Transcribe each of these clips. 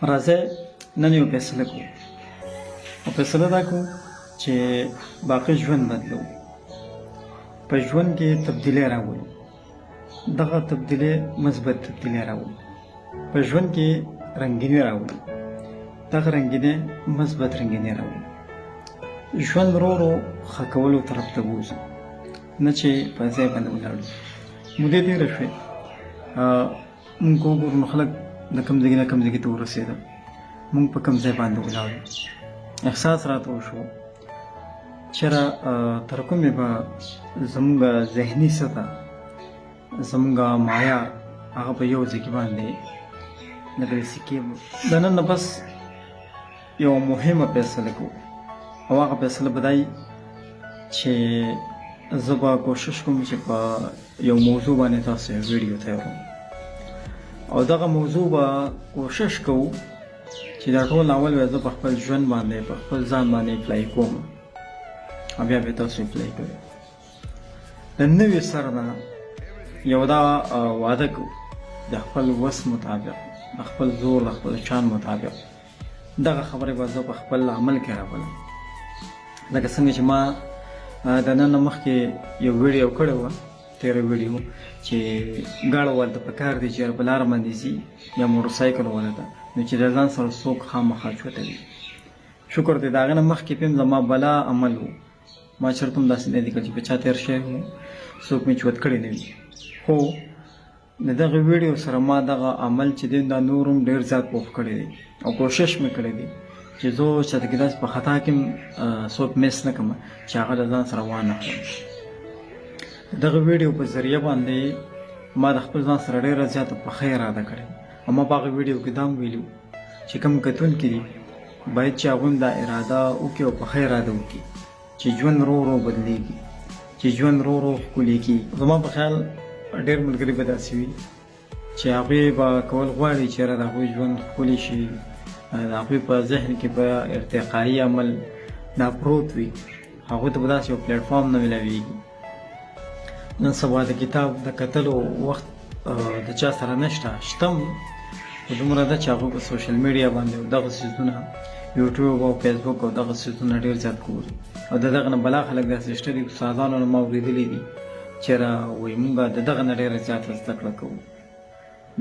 راځئ نن یو فیصله کوو او فیصله دا کوو چې باقي ژوند بدلو، په ژوند کې تبدیلی راولو، دغه تبدیلی مثبت تبدیلی راولو، په ژوند کې رنګینی راولو، دغه رنګینی مثبت رنګینی راولو، ژوند ورو ورو ښه کولو طرف ته بوځو، نه چې په ځای باندې ولاړ یو. مودې تېرې شوې، موږ که وګورو نو خلک د کوم ځای نه کوم ځای ته ورسېدل، موږ په کوم ځای باندې ولاړ یو. احساس راته وشو چېرې تر کومې به زموږ ذهني سطح، زموږ معیار هغه په یو ځای کې باندې لکه د سکې. د نن نه پس یوه مهمه فیصله کوو او هغه فیصله به دا وي چې زه به کوشش کوم چې په یو موضوع باندې تاسو یو ویډیو تیاروم او دغه موضوع به کوشش کوو چې دا ټول اول به زه په خپل ژوند باندې، په خپل ځان باندې اپلای کوم او بیا به تاسو اپلای کوئ. د نوي سر نه یو دا وعده کوو د خپل وس مطابق، د خپل زور، د خپل شان مطابق دغه خبرې به زه په خپل عمل کې راولم. لکه څنګه چې ما د نن نه مخکې یو ویډیو کړې وه، تېره ویډیو، چې ګاړو والته په کار دی چې په لاره باندې ځي یا موټر سایکل والا ته، نو چې د ځان سره څوک خامخا چوتوي. شکر دی د هغې نه مخکې پم زما بلا عمل و، ما چېرته هم داسې نه دي کړي چې په چا تېر شوی وم څوک مې چوت کړی نه وي. خو د دغه ویډیو سره ما دغه عمل چې دی دا نور هم ډېر زیات پوخ کړی دی او کوشش مې کړی دی چې زه چاته کې داسې په خطا کې څوک میس نه کړم چې هغه له ځان سره وانه خلم. دغه ویډیو په ذریعه باندې ما د خپل ځان سره ډېره زیاته پخه اراده کړې او ما په هغه ویډیو کې دا هم ویلي چې کوم کتونکي دي باید چې هغوی هم دا اراده وکړي او پخه اراده وکړي چې ژوند ورو ورو بدلېږي، چې ژوند ورو ورو ښکلی کېږي. زما په خیال ډېر ملګري به داسې وي چې هغوی به کول غواړي چې یاره د هغوی ژوند ښکلی شي، د هغوی په ذهن کې به ارتقایي عمل دا پروت وي، هغوی ته به داسې یو پلیټفارم نه ملاویږي. نن سبا د کتاب د کتلو وخت د چا سره نشته، شته هم خو دومره ده چې هغوی په سوشل میډیا باندې او دغه څیزونه یوټیوب او فیسبوک او دغه څیزونه ډېر زیات ګوري او د دغه نه بلا خلک داسې شته دي، استادانو نه ما اورېدلي دي چې را وایي مونږ د دغه نه ډېره زیاته زده کړه کوو.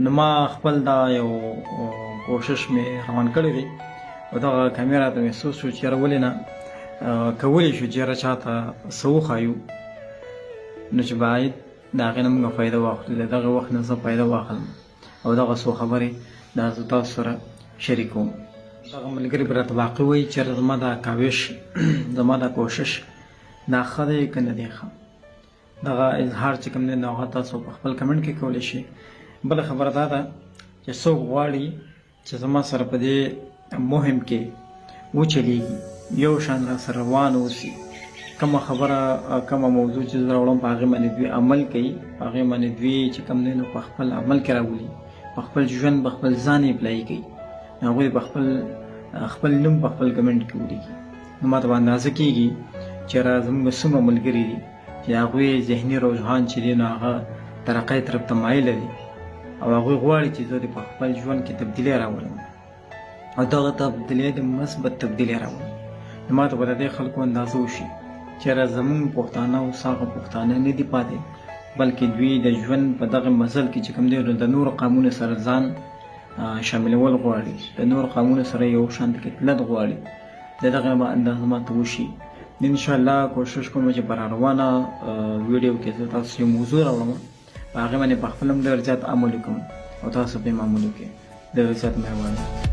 نو ما خپل دا یو کوشش مې روان کړی دی او دغه کمی راته محسوس شو چې یاره ولې نه کولی شو چې یاره چا ته څه وښایو، نو چې باید د هغې نه موږ فایده واخلو، د دغه وخت نه زه فایده واخلم او دغه څو خبرې دا زه تاسو سره شریکوم. دغه ملګري به راته باقي وایي چې یاره زما دا کاوش، زما دا کوشش دا ښه دی که نه دی ښه. دغه اظهار چې کوم دی نو هغه تاسو په خپل کمنټ کې کولی شئ. بله خبره دا ده چې څوک غواړي چې زما سره په دې مهم کې وچلیږي، یو شان را سره روان اوسي، کومه خبره کومه موضوع چې زه راوړم په هغې باندې دوی عمل کوي، په هغې باندې دوی چې کوم دی نو په خپل عمل کې راولي، په خپل ژوند په خپل ځان یې اپلای کوي، نو هغوی په خپل خپل نوم په خپل کمنټ کې ولیکي، نو ماته به اندازه کېږي چې را زموږ څومره ملګري دي چې هغوی ذهني رجحان چې دی نو هغه ترقۍ طرف ته مایله دي او هغوی غواړي چې زه دې په خپل ژوند کې تبدیلی راولم او دغه تبدیلی د مثبت تبدیلی راولم. نو ماته به د دې خلکو اندازه وشي چې را زموږ پښتانه اوس هغه پښتانه نه دي پاتې، بلکې دوی د ژوند په دغه مزل کې چې کوم دی نو د نورو قامونو سره ځان شاملول غواړي، د نورو قامونو سره یو شان کې تلل غواړي. د دغه به اندازه ماته وشي. ان شاء الله کوشش کوم چې په روانه ویډیو کې زه تاسو یو موضوع راوړم، په هغې باندې په خپل هم ډېر زیات عمل وکړم او تاسو پرې هم عمل وکړئ. ډېر زیات مهرباني.